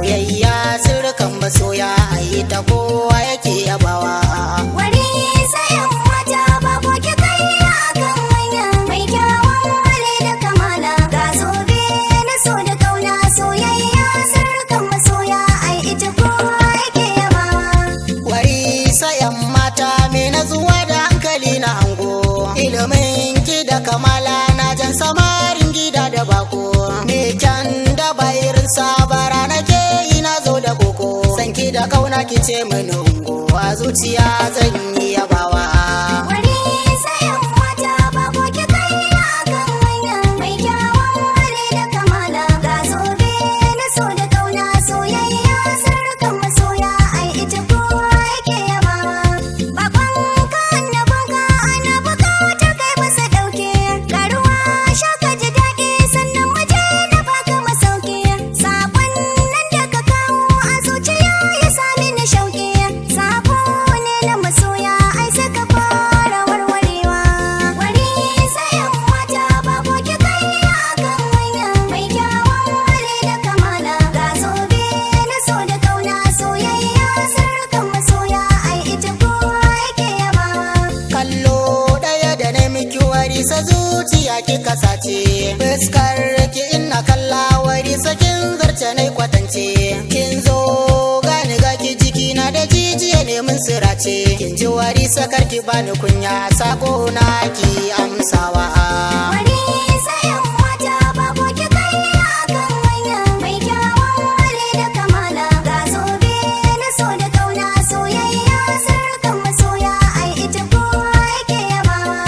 Soyayya sirrikan masoya, ayi ta kowa yake yabawa. Wari sayan mata babu ki kai akan hanya, mai kyawun hali da kamala, ga zobe na so da kauna. Soyayya sirrikan masoya, ai ita kowa yake yabawa. Wari sayan mata me natsuwa da hankali na hango, ilimin ki da kamala na jan samarin gida da bako. Me kyan da ba irin sabara nake yi, na zo da koko, sanki da kauna ki ce mini ungo, a zuciya zan yi yabawa. Wari sayan mata babu ki kai akan hanya, mai kyawun hali da kamala, ga zobe na so da kauna. Soyayya sirrikan masoya, ai ita kowa yake yabawa. Bakon ka annabin ka, ana bukatar kai masa dauke, ga ruwa sha ka ji daɗi, sannan waje na baka masauki. Sakon nan da ka kawo a zuciya ya sami ni shauki, sako ne na masoya, ai sai ka fara warwarewa. Wari sayan mata babu ki kai akan hanya, mai kyawun hali da kamala, ga zobe na so da kauna. Soyayya sirrikan masoya, ai ita kowa yake yabawa. Kallo ɗaya da na miki warisa, zuciya kika sace, fuskar ki ina kalla warisa, kin zarce nai kwatance. Kin zo gani ga ki, jiki na da jijiya ne mun sirace. Kin ji warisa, karki bani kunya, sako na ki amsawa. Wari sayan mata babu ki kai akan hanya, mai kyawun hali da kamala, ga zobe na so da kauna. Soyayya sirrikan masoya, ai ita kowa yake yabawa.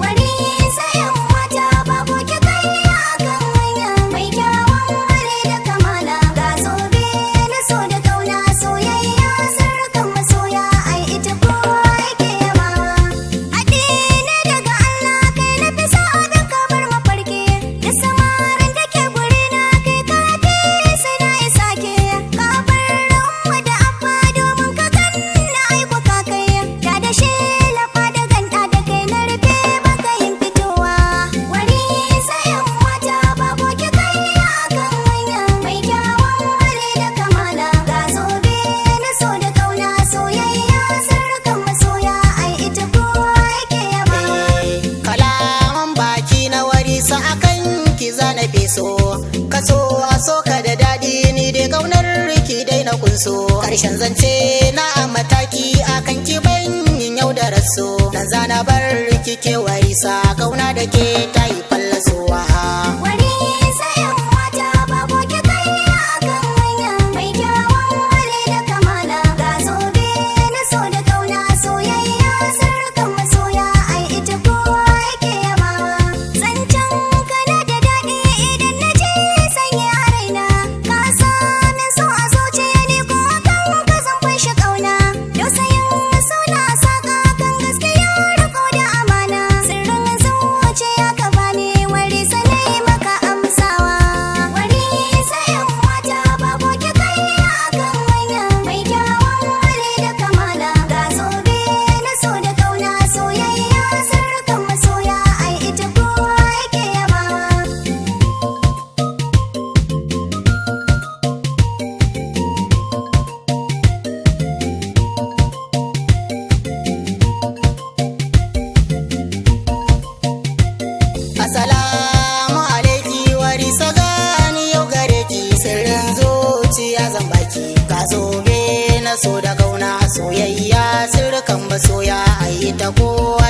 Wari sayan mata babu ki kai akan hanya, mai kyawun hali da kamala, ga zobe na so da kauna. Soyayya sirrikan masoya, ai ita kowa yake yabawa. Haɗi ne daga Allah, kai na fi so abin kamar mafarki, da samarin da ke guri na kai kafi sai na isa ke. Ka bar umma da abba domin ka ganna, aiko ka kai da da shelafa da ganda da kai na rufe baka yin fitowa. Wari sayan mata babu ki kai akan hanya, mai kyawun hali da kamala, ga zobe na so da kauna. Soyayya sirrikan masoya, ai ita kowa yake yabawa. Kalaman baki na warisa akan ki zana feso, kaso a soka da daɗi, ni dai kaunar ki dai na kunso. Karshen zance na a mataki akan ki, ban yin yau da raso, dan zana bar ki ke warisa, kauna da ke ta yi fallasowa. Wari sayan mata babu ki kai akan hanya, mai kyawun hali da kamala, ga zobe na so da kauna. Soyayya sirrikan masoya, ai ita kowa yake yabawa. Zancen kana da daɗi idan na ji sanya a raina, ka sami so a zuciya, ni ko kan ka zan fashi kauna. Tausayin suna saka kan gaskiya, riko da amana, sirrin zuciya ka bani, wari sanai maka amsawa. Wari sayan mata babu ki kai akan hanya, mai kyawun hali da kamala, ga zobe na so da kauna. Soyayya sirrikan masoya, ai ita kowa yake yabawa. Assalamu alaiki warisa, gani yau gare ki, sirrin zuciya zan baki, ga zobe na so da kauna. Soyayya sirrikan masoya, ayi ta kowa.